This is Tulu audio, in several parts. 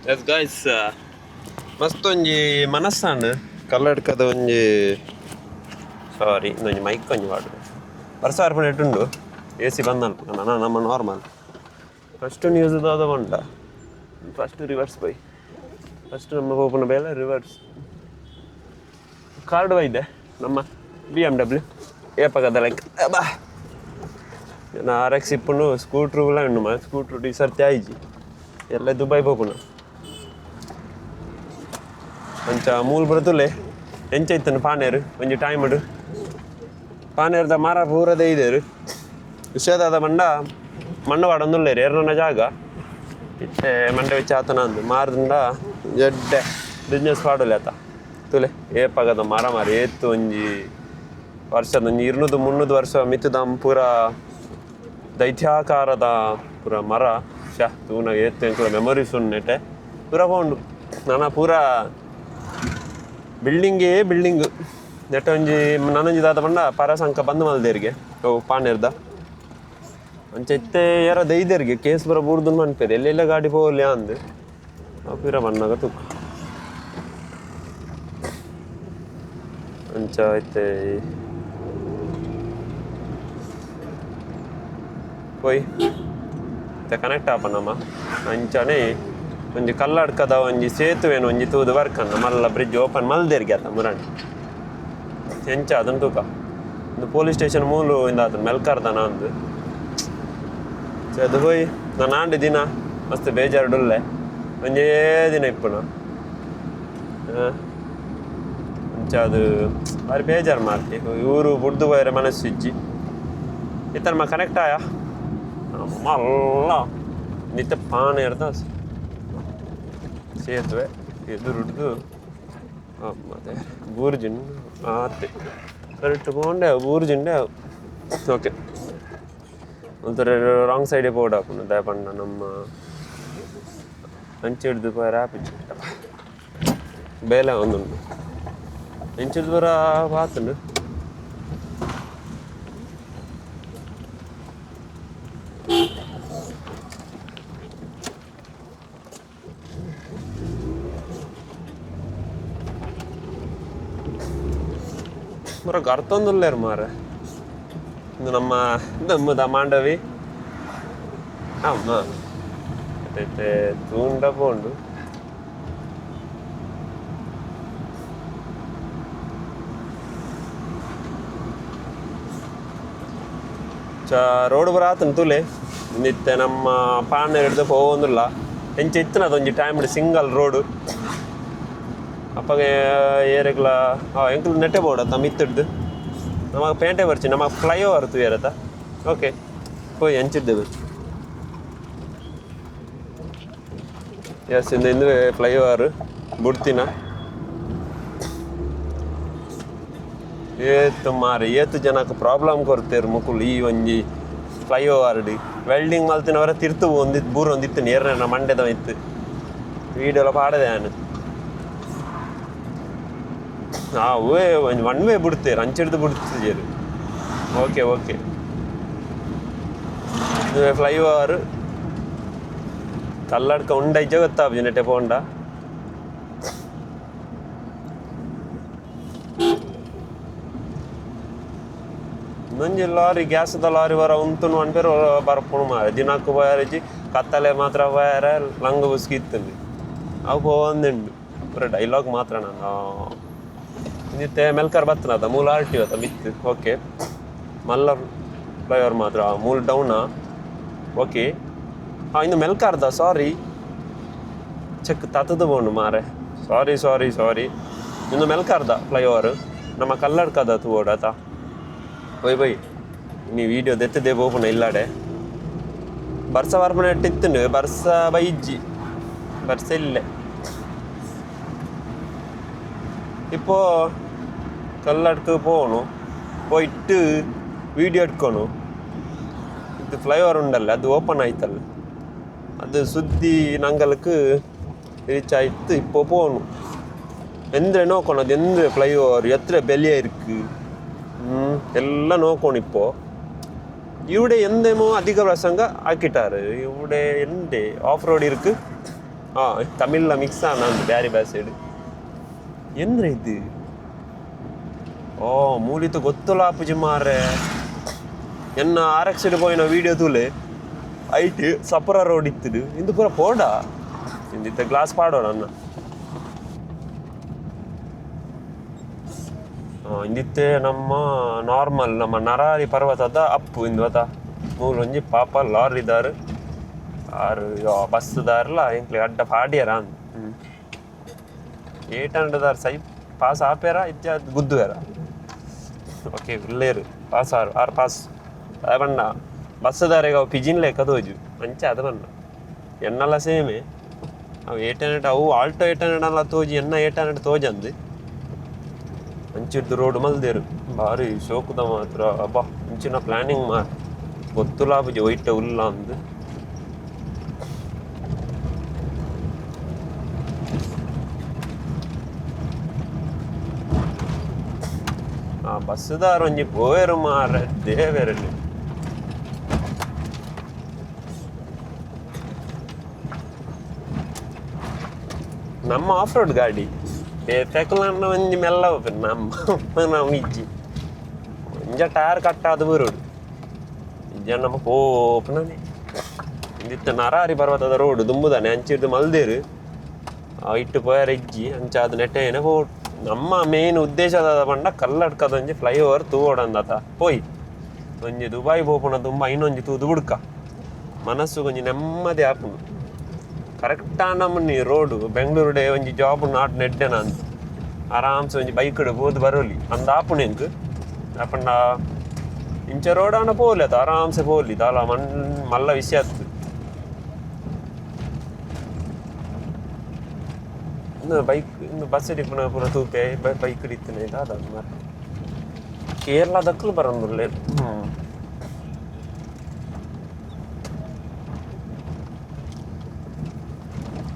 ಎಸ್ ಗಾಯ್ಸ್, ಮಸ್ತ್ ಒಂಜಿ ಮನಸ್ಸಾಂಡ್ ಕಲ್ಲಡ್ಕದ ಒಂಜಿ. ಸಾರಿ, ಒಂಜಿ ಮೈಕ್ ಒಂಜಿ ವಾಡು. ವರ್ಷ ಬರ್ಪುನ ಉಂಡು. ಎ ಸಿ ಬಂದ್ ಅಲ್ಪ. ನನ್ನ ನಮ್ಮ ನಾರ್ಮಲ್ ಫಸ್ಟ್ ನ್ಯೂಸ್ ದಾದ ಪಂಡ, ಫಸ್ಟ್ ರಿವರ್ಸ್ ಬೈ. ಫಸ್ಟ್ ನಮ್ಮ ಪೋಪುನ ಬೇಲೆ ರಿವರ್ಸ್. ಕಾರ್ಡ್ ಬೈದೆ ನಮ್ಮ BMW ಏಪಗದ ಲೈಕ್ ಬಾ. ಆರ್ ಎಕ್ಸ್ ಇಪ್ಪುಂಡು, ಸ್ಕೂಟ್ರುಗಳ ಉಂಡು. ಮ ಸ್ಕೂಟ್ರು ಈ ಸರ್ತಿ ಆಯ್ಜಿ, ಎಲ್ಲ ದುಬೈ ಪೋಪುನ. ಅಂಚ ಮೂಲು ಬರ್ತುಲೆ. ಎಂಚ ಇತ್ತನು ಪಾನೇರು ಒಂಜಿ ಟೈಮ್ಡ್ ಪಾನೇರ್ದ ಮರ ಪೂರ ಇದೇರು. ವಿಷಯದಾದ ಮಂಡ ಮಣ್ಣು ವಾಡೊಂದುಲ್ಲೇರು ಏರ್ನ ಜಾಗ. ಇತ್ತೆ ಮಂಡೆ which ಆತನ ಅಂದು ಮಾರ್ದಂಡ ಎಡ್ಡೆ ಬಿಸ್ನೆಸ್ ಪಾಡೊಲಿ ಆತ. ತೂಲೆ, ಏಪಗದ ಮರ ಮಾರಿ. ಏತ್ ಒಂಜಿ ವರ್ಷದ, ಒಂಜಿ 200 300 ವರ್ಷ ಮಿತ್ತುದಂ ಪೂರ ದೈತ್ಯಾಕಾರದ ಪೂರ ಮರ. ಶ ತೂನ ಏತ್ ಎಂಕುಲ ಮೆಮೊರೀಸ್ ಉಂಡು. ಪೂರ ಪೋಂಡು. ನನ ಪೂರ ಬಿಲ್ಡಿಂಗೇ ಬಿಲ್ಡಿಂಗ್. ನೆಟ್ಟ ಒಂಜಿ ನನೊಂಜಿ ದಾದ ಪಂಡ, ಪರಸಂಕ ಬಂದ್ ಮಲ್ದೇರಿಗೆ ಅವು ಪಾನೇರ್ದ. ಅಂಚ ಇತ್ತೆ ಏರ ದೈದೆರ್ಗೆ ಕೇಸ್ ಬರ ಬೂರ್ದು ಮನ್ಪೇರು. ಎಲ್ಲೆಲ್ಲ ಗಾಡಿ ಪೋವಲ್ಯಾ ಅಂದ್ ಅವು ಪಿರ ಬನ್ನಾಗ ತುಕ್. ಅಂಚ ಇತ್ತೆ ಪೋಯ್ ಇತ್ತೆ ಕನೆಕ್ಟ್ ಆಪ ನಮ. ಅಂಚನೆ ಒಂಜಿ ಕಲ್ಲಡ್ಕದ ಒಂಜಿ ಸೇತುವೆನ್ ಒಂಜಿ ತೂದು ಬರ್ಕಂದ. ಮಲ್ಲ ಬ್ರಿಡ್ಜ್ ಓಪನ್ ಮಲ್ದೇರ್ಗೆ ಆತ ಮುರಾಣಿ. ಎಂಚ ಅದನ್ನ ತೂಕ. ಒಂದು ಪೊಲೀಸ್ ಸ್ಟೇಷನ್ ಮೂಲು ಇಂದಾತ ಮೆಲ್ಕಾರ್ದನ ಅಂದು. ಅದು ಹೋಯ್. ನಾನು ಆಂಡಿ ದಿನ ಮಸ್ತ್ ಬೇಜಾರುಡುಲ್ಲೆ. ಒಂಜೇ ದಿನ ಇಪ್ಪುನ. ಅಂಚ ಅದು ಬಾರಿ ಬೇಜಾರು ಮಾರ್ತಿ. ಇವರು ಬುಡ್ದು ಪೋಯರೆ ಮನಸ್ಸು ಇಜ್ಜಿ. ಇತ್ತ ನಮ್ಮ ಕನೆಕ್ಟ್ ಆಯ ಮಲ್ಲ ನಿತ್ಯ ಪಾನೆ ಇರ್ದ ಸೇತುವೆ ಎದುರುಡ್ದು. ಮತ್ತೆ ಬೂರ್ಜಿನ್ ಆತೆ ಕರೆಕ್ಟ್ ಪೋಂಡೆ ಬೂರ್ಜಿಂಡೆ. ಓಕೆ, ಒಂಥರ ರಾಂಗ್ ಸೈಡೇ ಪೋಡಾಪುಂಡು. ದಾಯೆ ಪಂಡ ನಮ್ಮ ಅಂಚೆ ಹಿಡ್ದು ಪೋಯರೆ ಆಪಿಜ್ಜಿ. ಬೇಲೆ ಒಂದುಂಡು. ಇಂಚಿಡ್ದು ಪೂರ ಬಾತುಂಡು. ಪೂರ ಗರ್ತೊಂದುಲ್ಲೆರ್ ಮಾರೆ. ಇದು ನಮ್ಮ ದಮ್ಮದ ಮಾಂಡವಿ ಅಮ್ಮ. ಇತ್ತೆ ತೂಂಡ ಪೋಂಡು. ಚ ರೋಡ್ ಪೂರ ಆತುಂಡು ತೂಲೆ. ಇತ್ತೆ ನಮ್ಮ ಪಾನೆ ಹಿಡ್ದು ಪೋವೊಂದುಲ್ಲ. ಎಂಚ ಇತ್ತಿನ ಅದೊಂಜಿ ಟೈಮ್ ಸಿಂಗಲ್ ರೋಡ್. ಅಪ್ಪಗ ಏರೆಗ್ಲ ಎಂಕುಲು ನೆಟ್ಟೆ ಬೋಡತ್ತ ಮಿತ್ತಿಡ್ದು. ನಮಗೆ ಪೇಂಟೆ ಬರ್ಚಿ, ನಮಗೆ ಫ್ಲೈಓವರ್ ತೂಯರತ್ತ. ಓಕೆ, ಪೋಯ್ ಎಂಚಿದ್ದೆ. ಎಸ್, ಇಂದು ಇಂದುವೆ ಫ್ಲೈಓವರ್ ಬುಡ್ತಿನ. ಏತ್ ಮಾರೆ, ಏತ್ ಜನಕ್ಕೆ ಪ್ರಾಬ್ಲಮ್ ಕೊರ್ತೇರು ಮುಕುಲು. ಈ ಒಂಜಿ ಫ್ಲೈಓವರ್ ವೆಲ್ಡಿಂಗ್ ಮಲ್ತಿನವರ ತಿರ್ತು ಒಂದಿತ್ತು, ಬೂರು ಒಂದಿತ್ತು. ನೇರ ಮಂಡೆದ ಇತ್ತು. ವೀಡಿಯೋಲ ಪಾಡದೆ ನಾನು. ಅವೇ ಒಂಜಿ ಒನ್ ವೇ ಬಿಡ್ತೇರು, ಅಂಚಿಡ್ದು ಬಿಡ್ತಿದ್ದೇರು. ಓಕೆ ಓಕೆ, ಇದು ಫ್ಲೈಓವರ್. ಕಲ್ಲಡ್ಕ ಉಂಡ ಇಜ್ಜ ಗೊತ್ತಾಪುಜಿ ನೆಟ್ಟೆ ಪೋಂಡ. ಒಂಜಿ ಲಾರಿ, ಗ್ಯಾಸ್ದ ಲಾರಿ ಬರ ಉಂತುನು ಪನ್ಪೆರ್. ಬರ್ಪುನು ಮಾರೆ. ದಿನಕ್ಕು ಪೋಯರೆಜಿ, ಕತ್ತಲೆ ಮಾತ್ರ ಪೋಯರೆ. ಲಂಗ ಬುಸ್ಕಿ ಇತ್ತುಂಡು, ಅವು ಪೋವೊಂದುಂಡು. ಪೂರ ಡೈಲಾಗ್ ಮಾತ್ರ. ನಾನು ಇತ್ತೆ ಮೆಲ್ಕರ್ ಬತ್ತನದ ಮೂಲ ಆರ್ ಟಿ ಅತ್ತ ಮಿತ್ತು. ಓಕೆ, ಮಲ್ಲ ಫ್ಲೈಓವರ್ ಮಾತ್ರ ಮೂಲ ಡೌನಾ. ಓಕೆ, ಹಾಂ, ಇನ್ನು ಮೆಲ್ಕಾರ್ದ. ಸಾರಿ, ಚೆಕ್ ತತ್ತದು ಬೋಂಡು ಮಾರೆ. ಸಾರಿ ಸಾರಿ ಸಾರಿ, ಇನ್ನು ಮೆಲ್ಕಾರ್ದ ಫ್ಲೈಓವರ್. ನಮ್ಮ ಕಲ್ಲಡ್ಕದ ತೂವೊಡು ಆತ. ಬೈ ಬೈ, ನೀ ವೀಡಿಯೋ ದೆತ್ತದೇ ಪೋಪುನ ಇಲ್ಲಾಡೆ. ಬರ್ಸ ಬರ್ಪುನ ಇತ್ತುಂಡು, ಬರ್ಸ ಬೈಜ್ಜಿ, ಬರ್ಸ ಇಲ್ಲೆ. இப்போ ಕಲ್ಲಡ್ಕ ಪೋನು, ಪೋಯಿಟ್ಟು ವೀಡಿಯೋ ಇಟ್ಕೊನು. ಇದು ಫ್ಲೈಓವರ್ ಉಂಡಲ್ಲ, ಅದು ಓಪನ್ ಆಯ್ತಲ್ಲ, ಅದು ಸುದ್ದಿ ನಂಗಲಕ್ಕೆ ರೀಚ್ ಆಯ್ತು. இப்போ போகணும். எந்த நோக்கணும், அது எந்த ஃப்ளைஓவர், எத்தனை ಬೆಲೆ இருக்கு, எல்லாம் நோக்கணும். இப்போ ഇവിടെ എന്തേമോ അധിക പ്രസംഗ ആക്കിയിട്ടാറ്. ഇവിടെ എന്ത് ഓഫ് റോഡ് ഇருக்கு. ಹಾಂ ತಮಿಳ್ಲ ಮಿಕ್ಸ್ ಆನಂದು ಬ್ಯಾರಿ ಭಾಷೆಡ್ ಎಂದ್ರೆ ಇದು? ಓ ಮೂಲಿತ ಗೊತ್ತುಲ ಆಪುಜಿ ಮಾರ್ರೆ. ಎನ್ನ ಆರ್ ಎಕ್ಸ್ ಪೋಯಿನ ವೀಡಿಯೋ ತೂಲೆ, ಐಟ್ ಸಪುರ ರೋಡ್ ಇತ್ತದು. ಇಂದು ಪೂರ ಪೋಡ ಇಂದಿತ್ತ ಗ್ಲಾಸ್ ಪಾಡೋಣ ಅನ್ನ. ಇಂದಿತ್ತೆ ನಮ್ಮ ನಾರ್ಮಲ್ ನಮ್ಮ ನರಾರಿ ಪರ್ವತದ ಅಪ್ಪು ಇಂದು ಅತ. ಮೂಲೊಂಜಿ ಪಾಪ ಲಾರಿದಾರು ಆರು ಬಸ್ ದಾರ್ಲ ಎಂಕ್ಲೆ ಅಡ್ಡ ಪಾಡ್ಯರ ಅಂದ್. 800 ದಾರ್ ಸೈ ಪಾಸ್ ಆಪೇರ ಇತ್ಯ ಗುದ್ದುವೆರ. ಓಕೆ, ಉಲ್ಲೇರು ಪಾಸ್ ಆರು ಆರು ಪಾಸ್ ಅದ ಬಣ್ಣ. ಬಸ್ಸುದಾರೆಗ್ ಅವು ಪಿಜಿನ್ ಲೆಕ್ಕ ತೋಜು ಅಂಚ ಅದ ಬಣ್ಣ. ಎನ್ನಲ ಸೇಮೆ ಅವು 800, ಅವು ಆಲ್ಟೋ 800 ಅಲ್ಲ ತೋಜಿ, ಎನ್ನ 800 ತೋಜಂದು. ಅಂಚಿಡ್ದು ರೋಡ್ ಮಲ್ದೇರು ಭಾರಿ ಶೋಕುದ ಮಾತ್ರ. ಅಬ್ಬಾ, ಅಂಚಿನ ಪ್ಲಾನಿಂಗ್ ಮಾರ್ ಗೊತ್ತುಲಾಪುಜಿ ಒಯ್ಟ ಉಲ್ಲ ಅಂದ್. ಆ ಬಸ್ಸುದಾರ ಒಂಜಿ ಪೋಯೆರ್ ಮಾರ್ರೆ ದೇವೆರಲ್ಲಿ. ನಮ್ಮ ಆಫ್ ರೋಡ್ ಗಾಡಿ ಬೇತೆಕುಲನ್ನ ಒಂಜಿ ಮೆಲ್ಲ ಪೋಪೆರ್, ನಮ್ಮ ನಮ್ಮ ಇಜ್ಜಿ. ಒಂಜ ಟೈರ್ ಕಟ್ಟಾದ್ ಬರೋಡು, ಇಜ್ಜ ನಮ್ಮ ಪೋಪುನನೆ. ಇಂದಿತ್ತ ನರಾರಿ ಪರ್ವತದ ರೋಡ್ ದುಂಬುದಾನೆ ಅಂಚಿರ್ದು ಮಲ್ದೇರು ಇಟ್ಟು ಪೋಯರ ಇಜ್ಜಿ. ಅಂಚಾದ್ ನೆಟ್ಟೆನೆ ಪೋ. ನಮ್ಮ ಮೇನ್ ಉದ್ದೇಶ ದಾದ ಪಂಡ ಕಲ್ಲಡ್ಕದ ಒಂಜಿ ಫ್ಲೈ ಓವರ್ ತೂವೊಡಂದಾತ. ಪೋಯ್ ಒಂಜಿ ದುಬೈ ಪೋಪುನ ದುಂಬ ಇನ್ನೊಂಜಿ ತೂದು ಬುಡ್ಕ, ಮನಸ್ಸು ಒಂಜಿ ನೆಮ್ಮದಿ ಆಪುಂಡು. ಕರೆಕ್ಟ್ ನಮ್ಮನಿ ರೋಡು ಬೆಂಗಳೂರುಡೆ ಒಂಜಿ ಜಾಬ್ not ನೆಡ್ಡೆನ ಅಂದ್ ಆರಾಮ್ಸೆ ಒಂಜಿ ಬೈಕ್ ಪೋದು ಬರೋಲಿ ಅಂದ ಆಪುಂಡು ಎಂಕ್. ಪಂಡ ಇಂಚ ರೋಡ್ ಆಂಡ ಪೋಲಿ ಅತ, ಆರಾಮ್ಸೆ ಪೋಲಿ, ದಾಲ ಮನ್ ಮಲ್ಲ ವಿಷಯ ಅತ್ತು. ಬೈಕ್ ಇಂದು ಬಸ್ ಇಪ್ಪುನ ಪೂರ ತೂಪೆ ಬೈಕ್ ಇತ್ತಿನ ದಾದ ಮಾರ್ರೆ. ಕೇರಳದಕ್ಕಲು ಬರೋಂದುಲ್ಲೆರ್.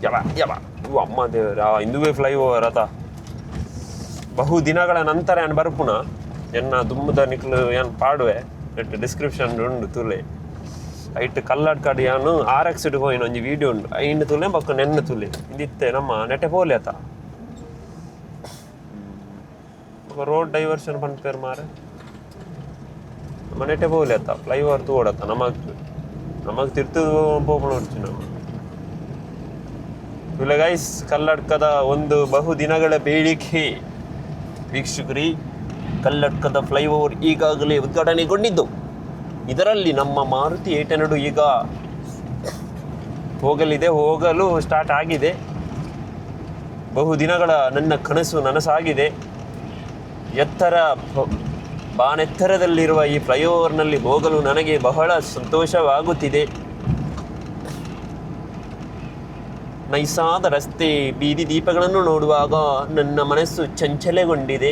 ಯವ ಯವ ಇವು ಅಮ್ಮ ದೇವರ, ಇಂದುವೇ ಫ್ಲೈ ಓವರ್ ಅತ. ಬಹು ದಿನಗಳ ನಂತರ ಯಾನ್ ಬರ್ಪುನ. ಎನ್ನ ದುಂಬುದ ನಿಕ್ಲು ಯಾನ್ ಪಾಡುವೆ, ನೆಟ್ ಡಿಸ್ಕ್ರಿಪ್ಷನ್ ಉಂಡು ತೂಲೆ. ಐಟ್ ಕಲ್ಲಡ್ಕಡ್ ಯಾನು ಆರ್ ಎಕ್ಸ್ ಪೋಯಿನ ಒಂಜಿ ವೀಡಿಯೋ ಉಂಡು, ಐನ್ ತೂಲೆ ಬೊಕ್ಕ ನೆನ್ನ ತೂಲೆ. ಇಂದಿತ್ತೆ ನಮ್ಮ ನೆಟೆ ಪೋಲೆ ಅತ. ರೋಡ್ ಡೈವರ್ಷನ್ ಪನ್ಪೇರ್ ಮಾರೆ. ನಮ್ಮ ನೆಟೆ ಪೋಲೆ ಅತ್ತ, ಫ್ಲೈ ಓವರ್ ತೂವೊಡತ್ತ. ನಮಕ್ ನಮಕ್ ತಿರ್ತು ಪೋಪುನ ನಮ್ಮ. ತೂಲೆ ಗೈಸ್, ಕಲ್ಲಡ್ಕದ ಒಂದು ಬಹು ದಿನಗಳ ಬೇಡಿಕೆ ವೀಕ್ಷಕರಿ, ಕಲ್ಲಡ್ಕದ ಫ್ಲೈಓವರ್ ಈಗಾಗಲೇ ಉದ್ಘಾಟನೆಗೊಂಡಿದ್ದು. ಇದರಲ್ಲಿ ನಮ್ಮ ಮಾರುತಿ 800 ಈಗ ಹೋಗಲಿದೆ, ಹೋಗಲು ಸ್ಟಾರ್ಟ್ ಆಗಿದೆ. ಬಹು ದಿನಗಳ ನನ್ನ ಕನಸು ನನಸಾಗಿದೆ. ಎತ್ತರ ಬಾನೆತ್ತರದಲ್ಲಿರುವ ಈ ಫ್ಲೈಓವರ್ನಲ್ಲಿ ಹೋಗಲು ನನಗೆ ಬಹಳ ಸಂತೋಷವಾಗುತ್ತಿದೆ. ನೈಸಾದ ರಸ್ತೆ, ಬೀದಿ ದೀಪಗಳನ್ನು ನೋಡುವಾಗ ನನ್ನ ಮನಸ್ಸು ಚಂಚಲೆಗೊಂಡಿದೆ.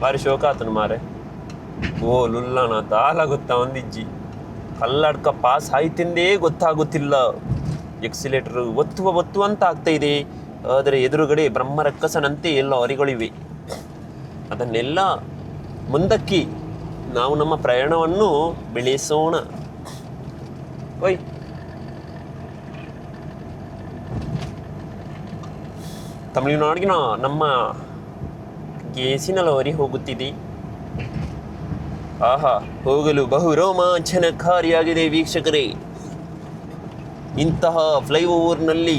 ಭಾರಿ ಶೋಕಾತನು ಮಾರೆ. ಓ ಲುಲ್ಲನ ದಾಲ ಗೊತ್ತಾ ಒಂದಿಜ್ಜಿ. ಕಲ್ಲಡ್ಕ ಪಾಸ್ ಆಯ್ತೆಂದೇ ಗೊತ್ತಾಗುತ್ತಿಲ್ಲ. ಎಕ್ಸಿಲೇಟರ್ ಒತ್ತುವ ಒತ್ತುವಂತ ಆಗ್ತಾ ಇದೆ. ಆದರೆ ಎದುರುಗಡೆ ಬ್ರಹ್ಮರಕ್ಕಸನಂತೆ ಲಾರಿಗಳಿವೆ. ಅದನ್ನೆಲ್ಲ ಮುಂದಕ್ಕಿ ನಾವು ನಮ್ಮ ಪ್ರಯಾಣವನ್ನು ಬೆಳೆಸೋಣ. ಓಯ್, ತಮಿಳುನಾಡಿನ ನಮ್ಮ ಗೇಸಿನ ಲಾರಿ ಹೋಗುತ್ತಿದೆ. ಆಹಾ, ಹೋಗಲು ಬಹು ರೋಮಾಂಚನಕಾರಿಯಾಗಿದೆ ವೀಕ್ಷಕರೇ. ಇಂತಹ ಫ್ಲೈಓವರ್ನಲ್ಲಿ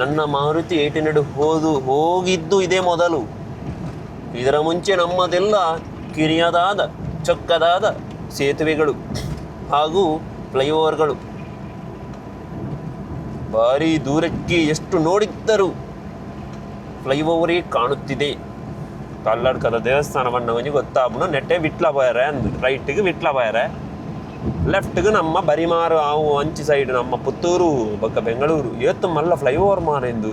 ನನ್ನ ಮಾರುತಿ 800 ಹೋಗಿದ್ದು ಇದೇ ಮೊದಲು. ಇದರ ಮುಂಚೆ ನಮ್ಮದೆಲ್ಲ ಕಿರಿಯದಾದ ಚೊಕ್ಕದಾದ ಸೇತುವೆಗಳು ಹಾಗೂ ಫ್ಲೈಓವರ್ಗಳು. ಭಾರಿ ದೂರಕ್ಕೆ ಎಷ್ಟು ನೋಡಿದ್ದರೂ ಫ್ಲೈಓವರೇ ಕಾಣುತ್ತಿದೆ. ಕಲ್ಲಡ್ಕದ ದೇವಸ್ಥಾನ ಬಣ್ಣ ಒಂಜಿ ಗೊತ್ತಾಪುಂಡು. ನೆಟ್ಟೆ ವಿಟ್ಲ ಪೋಯರೆ ಅಂದ್, ರೈಟ್ಗೆ ವಿಟ್ಲ ಪೋಯರೆ, ಲೆಫ್ಟ್ಗೆ ನಮ್ಮ ಬರಿಮಾರು, ಆವು ಅಂಚಿ ಸೈಡ್ ನಮ್ಮ ಪುತ್ತೂರು ಬೊಕ್ಕ ಬೆಂಗಳೂರು. ಏತ್ ಮಲ್ಲ ಫ್ಲೈಓವರ್ ಮಾರೆಂದು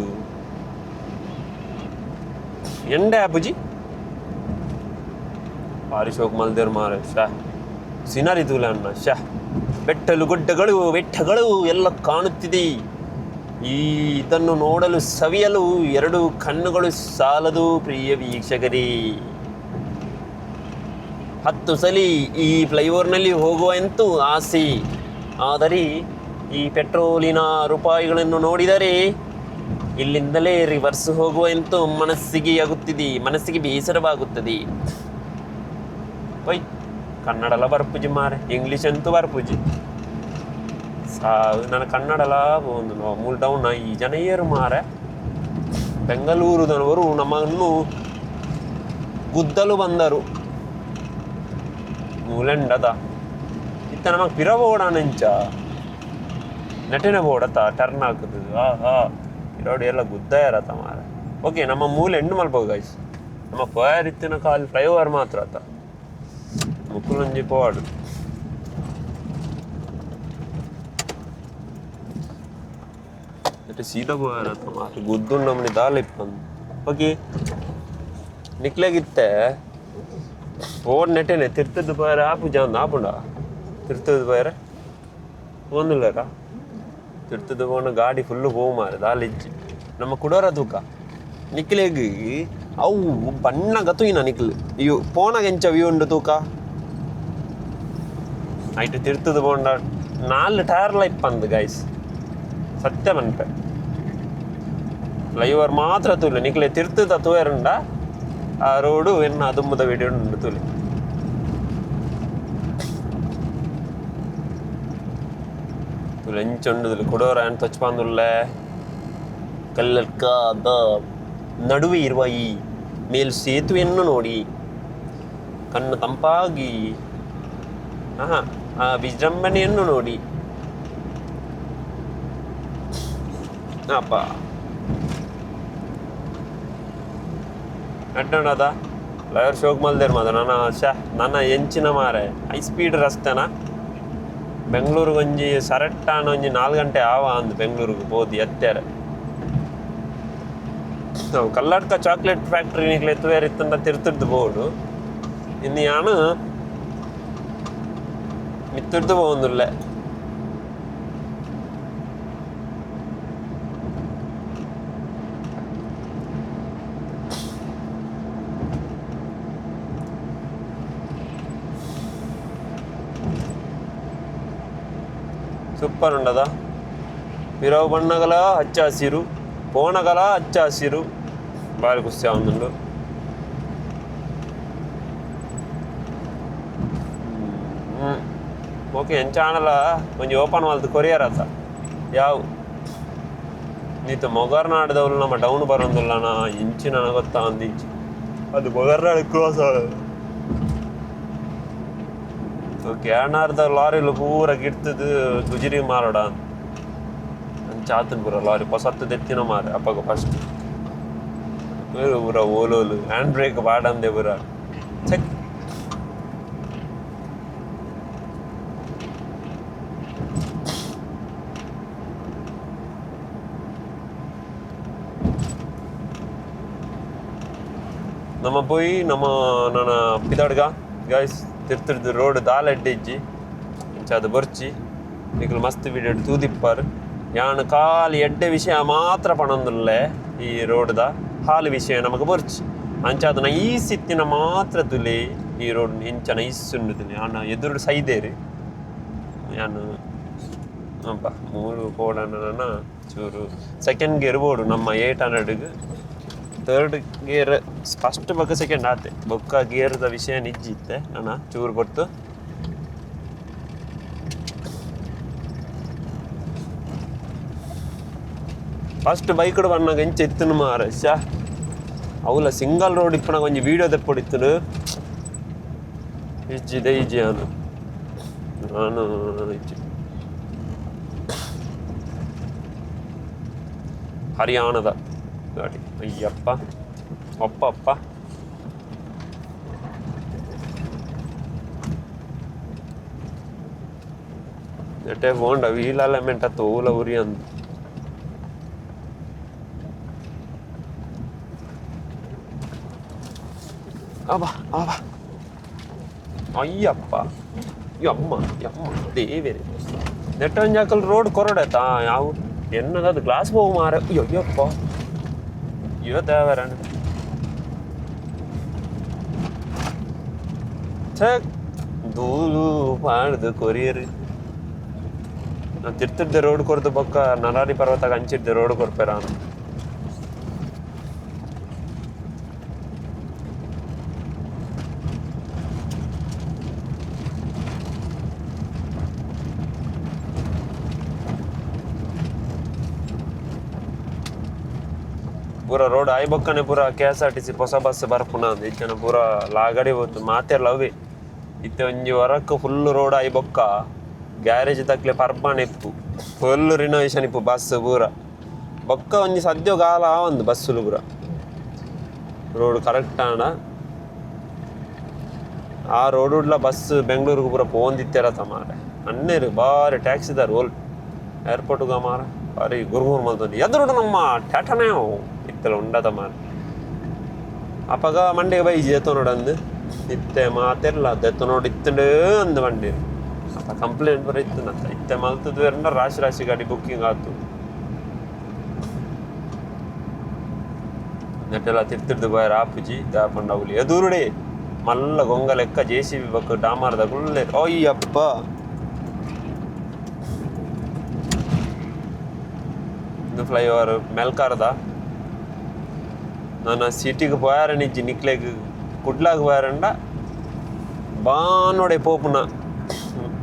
ಎಂಡೆ ಆಪುಜಿ. ಭಾರಿ ಶೋಕ್ ಮಲ್ದೇರ್ ಮಾರೆ. ಶಾ ಸಿನರಿ ತೂಲೆ ಅಣ್ಣ, ಶಾ ಬೆಟ್ಟಲು ಗುಡ್ಡಗಳು ಬೆಟ್ಟಗಳು ಎಲ್ಲ ಕಾಣುತ್ತಿದೆ. ಈ ಇದನ್ನು ನೋಡಲು ಸವಿಯಲು ಎರಡು ಕಣ್ಣುಗಳು ಸಾಲದು ಪ್ರಿಯ ವೀಕ್ಷಕರೇ. 10 ಸಲಿ ಈ ಫ್ಲೈಓವರ್ನಲ್ಲಿ ಹೋಗುವ ಎಂತೂ ಆಸೆ, ಆದರೆ ಈ ಪೆಟ್ರೋಲಿನ ರೂಪಾಯಿಗಳನ್ನು ನೋಡಿದರೆ ಇಲ್ಲಿಂದಲೇ ರಿವರ್ಸ್ ಹೋಗುವ ಎಂತೂ ಮನಸ್ಸಿಗೆ ಆಗುತ್ತಿದೆ, ಮನಸ್ಸಿಗೆ ಬೇಸರವಾಗುತ್ತದೆ. ಒಯ್ ಕನ್ನಡಲ ಬರ್ಪುಜಿ ಮಾರೆ, ಇಂಗ್ಲೀಷ್ ಅಂತೂ ಬರ್ಪುಜಿ. ಸಾ ನನ್ನ ಕನ್ನಡಲ ಒಂದು ಮೂಲ ಡೌನ್. ಈ ಜನ ಏರು ಮಾರೆ, ಬೆಂಗಳೂರುದವರು ನಮ್ಮನ್ನು ಗುದ್ದಲು ಬಂದರು. ಮೂಲೆಂಡದ ಇತ್ತ ನಮಗೆ ಪಿರ ಬೋಡಾನಂಚ ನೆಟೆನೆ ಬೋಡತ್ತ ಟರ್ನ್ ಹಾಕುದು. ಆ ಹಾ ಪಿರೋಡು ಎಲ್ಲ ಗುದ್ದಾಯರತ್ತ ಮಾರೆ. ಓಕೆ, ನಮ್ಮ ಮೂಲೆ ಎಂಡು ಮಲ್ಪೋ ಗೈಸ್. ನಮ್ಮ ಪೋಯರ್ ಇತ್ತಿನ ಕಾಲು ಫ್ಲೈಓವರ್ ಮಾತ್ರ ಆತ ಮುಕ್ಕುಲೊಂಜಿ ಪೋವಾಡು. ನೆಟೆ ಸೀದಾ ಪೋಯರತ್ತ ಮಾರೆ, ಗುದ್ದು ನಮ್ಮನಿ ದಾಲ ಇಪ್ಪಂದು. ಓಕೆ, ನಿಕ್ಲೆಗಿತ್ತೆ ಓಡ್ ನೆಟೆನೆ ತಿರ್ತದ್ದು ಪೋಯರ ಆಪುಜ ಅಂದ್ ಆಪುಂಡ ತಿರ್ತದ್ದು ಪೋಯರೆ ಒಂದುಲ್ಲರ ತಿರ್ತದ್ದು ಪೋನ ಗಾಡಿ ಫುಲ್ಲು ಪೋ ಮಾರೆ ದಾಲ ಇಜ್ಜಿ. ನಮ್ಮ ಕುಡೋರ ತೂಕ ನಿಕ್ಲೆಗ್ ಅವು ಬಣ್ಣ ಗತುಯಿನ ನಿಕ್ಲು ಇವು ಪೋನಾಗ ಎಂಚ ವ್ಯೂ ಉಂಡು ತೂಕ. ಐಟ್ ತಿರ್ತದ ಪೋಂಡ ನಾಲ್ ಟೈರ್ಲ ಇಪ್ಪಂದು ಗೈಸ್, ಸತ್ಯ ಮನ್ಪೆ. ಫ್ಲೈಓವರ್ ಮಾತ್ರ ತೂಲೆ ನಿಕ್ಲೆ ತಿರ್ತದ ತೂಯರುಂಡ ಆ ರೋಡು ಎನ್ನ ದುಮ್ಮದ ವಿಡಿಯೋ ಉಂಡು ತೂಲೆ. ತೂಲೆ ಎಂಚ ಉಂಡು ಕುಡೋರ ಏನ್ ತೊಚ್ಪಾಂದುಲ್ಲೆ. ಕಲ್ಲಡ್ಕದ ನಡುವೆ ಇರುವ ಈ ಮೇಲು ಸೇತುವೆಯನ್ನು ನೋಡಿ ಕಣ್ಣು ತಂಪಾಗಿ ಆಹಾ ಆ ವಿಜೃಂಭಣೆಯನ್ನು ನೋಡಿ ಅಪ್ಪ ಅಡ್ಡಣದ ಫ್ಲೈಓವರ್ ಶೋಕ್ ಮಲ್ದೇರ್ ಮಾದ ನನ್ನ ಶಾ ನನ್ನ ಎಂಚಿನ ಮಾರೆ ಹೈ ಸ್ಪೀಡ್ ರಸ್ತೆನ. ಬೆಂಗಳೂರಿಗೆ ಒಂಜಿ ಸರಟ್ಟಾನ ಒಂಜಿ 4 ಗಂಟೆ ಆವ ಅಂದ್ ಬೆಂಗಳೂರಿಗೆ ಪೋದು ಎತ್ತೆರೆ. ನಾವು ಕಲ್ಲಡ್ಕ ಚಾಕ್ಲೇಟ್ ಫ್ಯಾಕ್ಟ್ರಿ ನಿಕ್ಲೆ ಎತ್ತುವೇರ್ ಇತ್ತಂಡ ತಿರ್ತಿರ್ದು ಬೋಡು ಇನ್ನು ಯಾನು ಮಿತ್ತಿರ್ದು ಪೋವೊಂದುಲ್ಲೆ. ಸೂಪರ್ ಉಂಡದ ಪಿರವು ಬಣ್ಣಗಲ ಹಚ್ಚ ಹಸಿರು, ಪೋಣಗಲ ಹಚ್ಚ ಹಸಿರು, ಭಾರಿ ಖುಷಿ ಆವೊಂದುಂಡು. ಓಕೆ, ಎಂಚ ಆಂಡಲ ಒಂಜಿ ಓಪನ್ ಮಲ್ತ್ ಕೊರಿಯರ್ ಆತ ಯಾವು ನೀತ ಮೊಗರ್ನಾಡ್ದವ್ಲು ನಮ್ಮ ಡೌನ್ ಬರೋಂದುಲ್ಲನ ಇಂಚಿನ ಗೊತ್ತಾ ಒಂದಿಂಚಿ ಅದು ಮೊಗರ್ನಾಡ್ ಕ್ರಾಸ್. ಓಕೆ, ಅಣ್ಣಾರ್ದ ಲಾರಿಲು ಪೂರ ಗಿಡ್ತದು ಗುಜಿರಿ ಮಾರೋಡ ಅಂಚ ಆತನ್ ಪೂರ ಲಾರಿ ಪೊಸತ್ತು ದೆತ್ತಿನ ಮಾರೆ. ಅಪ್ಪಗ ಫಸ್ಟ್ ಪೂರ ಓಲೋಲು ಹ್ಯಾಂಡ್ ಬ್ರೇಕ್ ಪಾಡಂದೆ ಪೂರ ಚೆಕ್. ನಮ್ಮ ಪೋಯಿ ನಮ್ಮ ನನ್ನ ಪಿದಾಡ್ಗ ಗೈಸ್. ತಿರ್ತಿರ್ದು ರೋಡ್ ದಾಲ ಎಡ್ಡೆಜ್ಜಿ ಇಂಚಾದ ಬೊರ್ಚಿ ನಿಕುಲು ಮಸ್ತ್ ವಿಡಿಯೋ ತೂದಿಪ್ಪಾರ್. ಯಾನ್ ಖಾಲಿ ಎಡ್ಡೆ ವಿಷಯ ಮಾತ್ರ ಪಣೊಂದುಲ್ಲೆ. ಈ ರೋಡ್ದ ಹಾಲು ವಿಷಯ ನಮಗೆ ಬೊರ್ಚಿ ಅಂಚಾದ ನೈಸ್ ಇತ್ತಿನ ಮಾತ್ರ ತುಲೆ. ಈ ರೋಡ್ ಇಂಚ ನೈಸ್ ಉಂಡು. ಯಾನ್ ಎದುರು ಸೈದೇರು ಯಾನ್ ಅಬ್ಬ ಮೂಲು ಪೋಡನ ಚೂರು ಸೆಕೆಂಡ್ ಗೇರ್ ಬೋಡು ನಮ್ಮ 800ಗ್ ಥರ್ಡ್ ಗೇರ್ ಫಸ್ಟ್ ಬೊಕ್ಕ ಸೆಕೆಂಡ್ ಆತೆ ಬೊಕ್ಕ ಗೇರ್ದ ವಿಷಯ ನಿಜ್ಜಿ ಇತ್ತೆ ನನ್ನ ಚೂರು ಕೊಡ್ತು. ಫಸ್ಟ್ ಬೈಕ್ ಬನ್ನಾಗ ಎಂಚ ಇತ್ತನು ಮಾರ ಶಾ ಅವುಲ ಸಿಂಗಲ್ ರೋಡ್ ಇಪ್ಪನಾಗ ಒಂಜಿ ವೀಡಿಯೋ ದೆಪ್ಪೊಡಿತ್ತನು ಇಜ್ಜಿ ಇಜ್ಜಿ ನಾನು ನಾನು ಇಜ್ಜಿ. ಹರಿಯಾಣದ ಗಾಡಿ. ಅಯ್ಯಪ್ಪ ಅಪ್ಪ ಅಪ್ಪ ನೆಟೆ ಪೋಂಡ ವೀಲ್ ಅಲೈನ್ಮೆಂಟ್ ಅತ್ತ ಓಲ ಉರಿ ಅಂದ್. ಅಬ್ಬಾ ಅಬ್ಬಾ ಅಯ್ಯಪ್ಪ ಯಮ್ಮ ಯಮ್ಮ ದೇವೇರಿ ನೆಟ್ಟ ಒಂಜಾಕಲ್ ರೋಡ್ ಕೊರಡಾಯ್ತಾ ಯಾವ ಎನ್ನದ ಗ್ಲಾಸ್ ಹೋಗು ಮಾರ. ಅಯ್ಯಪ್ಪ ಅಯ್ಯೋ ದೇವರಣ್ಣ ಛೇ ಧೂಳು ಪಾಡ್ದು ಕೊರಿಯರ್. ತಿರ್ತಿರ್ದೆ ರೋಡ್ ಕೊರ್ದು ಬೊಕ್ಕ ನರಾರಿ ಪರ್ವತ ಅಂಚಿರ್ದೆ ರೋಡ್ ಕೊರ್ಪೆರ. ಪೂರ ರೋಡ್ ಆಯಿ ಬೊಕ್ಕನೆ ಪೂರ KSRTC ಹೊಸ ಬಸ್ ಬರ್ಪುನ ಇಜ್ಜನ ಪೂರ ಲಾಗಡಿ ಹೋತು ಮಾತೆರ್ಲ ಅವೇ. ಇತ್ತೆ ಒಂಜಿ ವರಕ್ ಫುಲ್ ರೋಡ್ ಆಯಿ ಬೊಕ್ಕ ಗ್ಯಾರೇಜ್ ತಕ್ಲೆ ಪರ್ಬಾನೆ ಇಪ್ಪು, ಫುಲ್ ರಿನೋವೇಷನ್ ಇಪ್ಪು ಬಸ್ ಪೂರ. ಬೊಕ್ಕ ಒಂಜಿ ಸದ್ಯೊ ಗಾಲ ಒಂದು ಬಸ್ಸುಲು ಪೂರ ರೋಡ್ ಕರೆಕ್ಟ್ ಆಂಡ ಆ ರೋಡುಡ್ಲ ಬಸ್ ಬೆಂಗಳೂರಿಗೆ ಪೂರ ಪೋಂದಿತ್ತೆರತ ಮಾರೆ. ಅಣ್ಣೇರು ಬಾರಿ ಟ್ಯಾಕ್ಸಿದಾರ್ ಓಲ್ ಏರ್ಪೋರ್ಟ್ಗ ಮಾರ ಬಾರಿ ಗುರುಗುರು ಮಲ್ತೊಂದು ಎದುರುಡು ನಮ್ಮ ಟಾಟಾನೇ ಇತ್ತಲ್ಲ ಉಂಡದ ಮಾರ. ಅಪಗ ಮಂಡೆಗೆ ಬೈಜಿ ಎತ್ತೊನೋಡು ಇತ್ತೆ ಮಾತೆರ್ಲ ದೆತ್ತೊನೋಡು ಇತ್ತಂಡು ಅಂದ್ ಮಂಡೆ. ಅಪ್ಪ ಕಂಪ್ಲೇಂಟ್ ಪೂರ ಇತ್ತನತ್ತ ಇತ್ತೆ ಮಲ್ತದ ರಾಶಿ ರಾಶಿ ಗಾಡಿ ಬುಕ್ಕಿಂಗ್ ಆತು. ನೆಟ್ಟೆಲ್ಲ ತಿರ್ತಿರ್ದು ಪೋಯೆರ್ ಆಪುಜಿ ದಾಪಂಡ ಅವ್ಲು ಎದುರುಡೆ ಮಲ್ಲ ಗೊಂಗ ಲೆಕ್ಕ ಜೆ.ಸಿ.ಬಿ ಬೊಕ್ಕ ಡಾಮಾರ್ದ ಕುಲ್ಲೆರ್. ಅಯ್ಯಪ್ಪ ಇದು ಫ್ಲೈಓವರ್ ಮೆಲ್ಕಾರ್ದ. ನಾನು ಸಿಟಿಗೆ ಪೋಯಾರ ನಿಜ್ಜಿ ನಿಕ್ಲೆಗ್ ಕುಡ್ಲಾಗ್ ಪೋಯಾರಂಡ ಬಾನೋಡೆ ಪೋಪುನ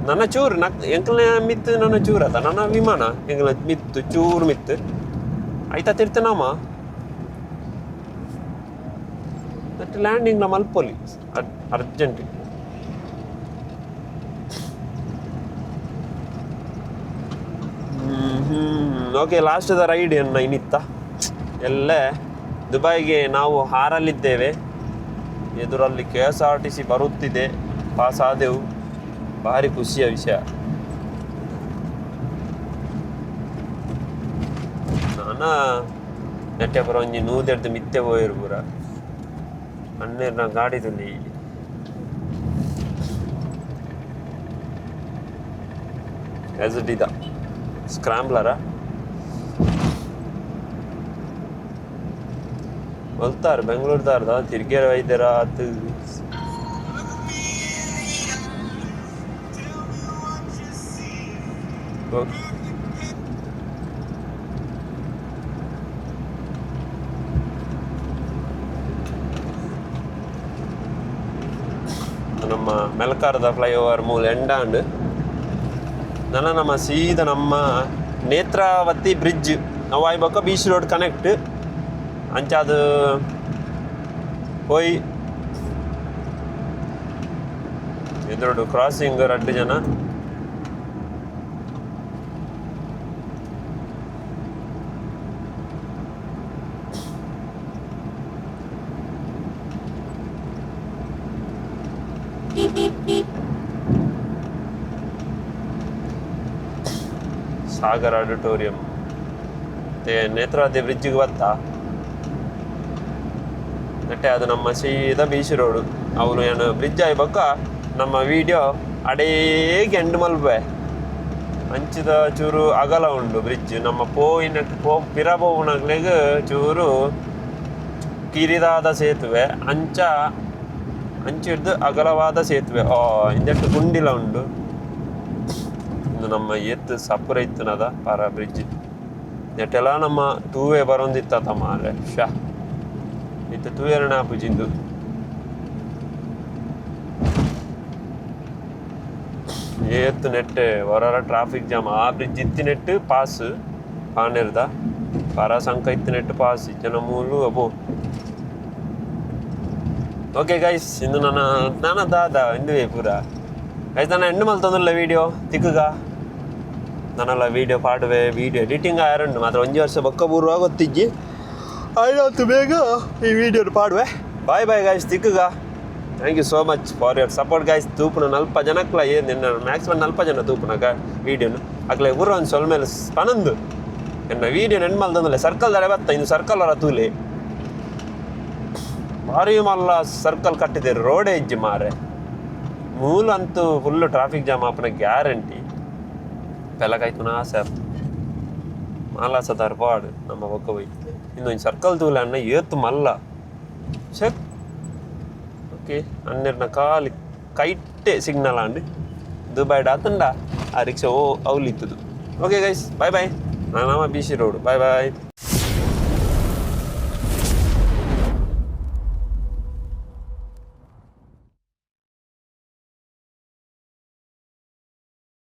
ನನ್ನ ಚೂರು ನಕ್ ಎಂಕಲ್ನ ಮಿತ್ತು ನನ್ನ ಚೂರು ಅತ ನನ್ನ ವಿಮಾನ ಎಂಕಲ್ನ ಮಿತ್ತು ಚೂರು ಮಿತ್ತು ಐತ ತಿರ್ತನಾಮ ಬಟ್ ಲ್ಯಾಂಡಿಂಗ್ ನ ಮಲ್ಪೊಲಿ urgent. Okay last the ride ಎನ್ನ ಇನ್ನಿತ್ತ ಎಲ್ಲ ದುಬೈಗೆ ನಾವು ಹಾರಲಿದ್ದೇವೆ. ಎದುರಲ್ಲಿ KSRTC ಬರುತ್ತಿದೆ, ಪಾಸ್ ಆದೆವು, ಭಾರಿ ಖುಷಿಯ ವಿಷಯ. ನಾನ ನೆಟ್ಟೆ ಪುರ ಒಂಜಿ ನೂದೆಡ್ದು ಮಿತ್ತೆ ಪೋಯೆರ್ ಪೂರ ಅಣ್ಣೆರ್ನ ಗಾಡಿ ತುಲಿ. ಎಸ್ ಡಿದ ಸ್ಕ್ರಾಂಬ್ಲರಾ ಬಲ್ತಾರ್ ಬೆಂಗಳೂರ್ದಾರ್ದ ತಿರ್ಗೇರ ವೈದ್ಯರ ಆತು. ನಮ್ಮ ಮೆಲ್ಕಾರದ ಫ್ಲೈಓವರ್ ಮೂಲ ಎಂಡಾಂಡ್ ನನ್ನ ನಮ್ಮ ಸೀದಾ ನಮ್ಮ ನೇತ್ರಾವತಿ ಬ್ರಿಡ್ಜ್ ನಾವು ಆಯ್ಬೊಕ್ಕ ಬೀಚ್ ರೋಡ್ ಕನೆಕ್ಟ್ ಅಂಚಾದ ಪೋಯಿ ಎದುರುಡು ಕ್ರಾಸಿಂಗ್ ರಡ್ಡು ಜನ. ಸಾಗರ್ ಆಡಿಟೋರಿಯಂ ಮತ್ತೆ ನೇತ್ರಾವತಿ ಬ್ರಿಡ್ಜಿಗೆ ಬತ್ತಾ ನೆಟ್ಟೆ ಅದು ನಮ್ಮ ಸೀದಾ ಬೀಚ್ ರೋಡು. ಅವನು ಏನು ಬ್ರಿಡ್ಜ್ ಆಯಿ ಬೊಕ್ಕ ನಮ್ಮ ವೀಡಿಯೋ ಅಡೇಗೆ ಎಂಡ್ ಮಲ್ಪೆ. ಅಂಚಿದ ಚೂರು ಅಗಲ ಉಂಡು ಬ್ರಿಡ್ಜ್ ನಮ್ಮ ಪೋಯಿನ ಪೋ ಪಿರ ಪೋವುನಕ್ಲೆಗ್ ಚೂರು ಕಿರಿದಾದ ಸೇತುವೆ ಅಂಚ ಅಂಚಿಡ್ದು ಅಗಲವಾದ ಸೇತುವೆ. ಇಂದೆಟ್ಟು ಗುಂಡಿಲ ಉಂಡು. ಇಂದು ನಮ್ಮ ಏತ್ ಸಪುರ ಇತ್ತನದ ಪರ ಬ್ರಿಡ್ಜ್ ನೆಟ್ಟೆಲ್ಲ ನಮ್ಮ ಟೂವೇ ಬರೊಂದಿತ್ತ ಮಾರೆ. ಶಾ ಇತ್ತೆ ತೂಯೆರೆನ ಆಪುಜಿ ಇಂದು. ಏತ್ ನೆಟ್ಟೆ ವರರ ಟ್ರಾಫಿಕ್ ಜಾಮ್. ಆ ಬ್ರಿಡ್ಜ್ ಇತ್ತಿನೆಟ್ಟು ಪಾಸ್ ಪಾನೆರ್ದ ಪರ ಸಂಕ ಇತ್ತಿನೆಟ್ಟು ಪಾಸ್ ಇಜ್ಜನ ಮೂಲು ಅಬೋ. ಓಕೆ ಗೈಸ್ ಇಂದು ನನ್ನ ನಾನ ದಾದ ಇಂದುವೇ ಪೂರ ಗೈಸ್ ನನ್ನ ಎಂಡ್ ಮಲ್ತೊಂದುಲ್ಲ ವೀಡಿಯೋ ತಿಕ್ಕುಗ ನಾನೆಲ್ಲ ವೀಡಿಯೋ ಪಾಡುವೆ ವೀಡಿಯೋ ಎಡಿಟಿಂಗ್ ಆಯರುಂಡು ಮಾತ್ರ ಒಂಜಿ ವರ್ಷ ಬೊಕ್ಕ ಬೂರ್ವ ಗೊತ್ತಿಜ್ಜಿ ಆಯ್ತು ಬೇಗ ಈ ವಿಡಿಯೋ ಪಾಡುವೆ. ಬಾಯ್ ಬಾಯ್ ಗೈಸ್ ತಿಕ್ಕುಗ. Thank you so much for your support guys. ತೂಪುನ ನಲ್ಪ ಜನಕ್ಲ ಏನು ನಿನ್ನ ಮ್ಯಾಕ್ಸಿಮಮ್ ನಲ್ಪ ಜನ ತೂಪುನಗ ವೀಡಿಯೋನು ಅಕ್ಲೆ ಊರ ಒಂದು ಸೊಲ್ ಮೇಲೆ ಪನಂದು ಎನ್ನ ವೀಡಿಯೋ ನೆನ್ ಮಲ್ತೊಂದುಲ್ಲೆ ಸರ್ಕಲ್ ದಡೆ ಬತ್ತ ಇನ್ನು ಸರ್ಕಲ್ ವರ ತೂಲೆ ಭಾರಿ ಮಲ್ಲ ಸರ್ಕಲ್ ಕಟ್ಟಿದ್ದೇರು ರೋಡೇ ಇಜ್ಜಿ ಮಾರೆ. ಮೂಲ ಅಂತೂ ಫುಲ್ ಟ್ರಾಫಿಕ್ ಜಾಮ್ ಆಪುನ ಗ್ಯಾರಂಟಿ. ಪೆಲಕಾಯ್ತುನ ಆಸೆ ಆತು ಮಾಲಾಸದಾರ್ ಪಾಡು ನಮ್ಮ ಬೊಕ್ಕ ಪೋಯಿ ಇಂದೊಂಜಿ ಸರ್ಕಲ್ ತೂಲೆ ಅಣ್ಣ ಏತ್ ಮಲ್ಲ ಶಕ್. ಓಕೆ ಅಣ್ಣೆರ್ನ ಖಾಲಿ ಕೈಟ್ಟೆ ಸಿಗ್ನಲ್ ಆಂಡ್ ದುಬೈಡ್ ಆತಂಡ ಆ ರಿಕ್ಷಾ ಓ ಅವ್ಲಿತ್ತದು. Okay guys, bye bye. ನಮ್ಮ B C road, bye boy.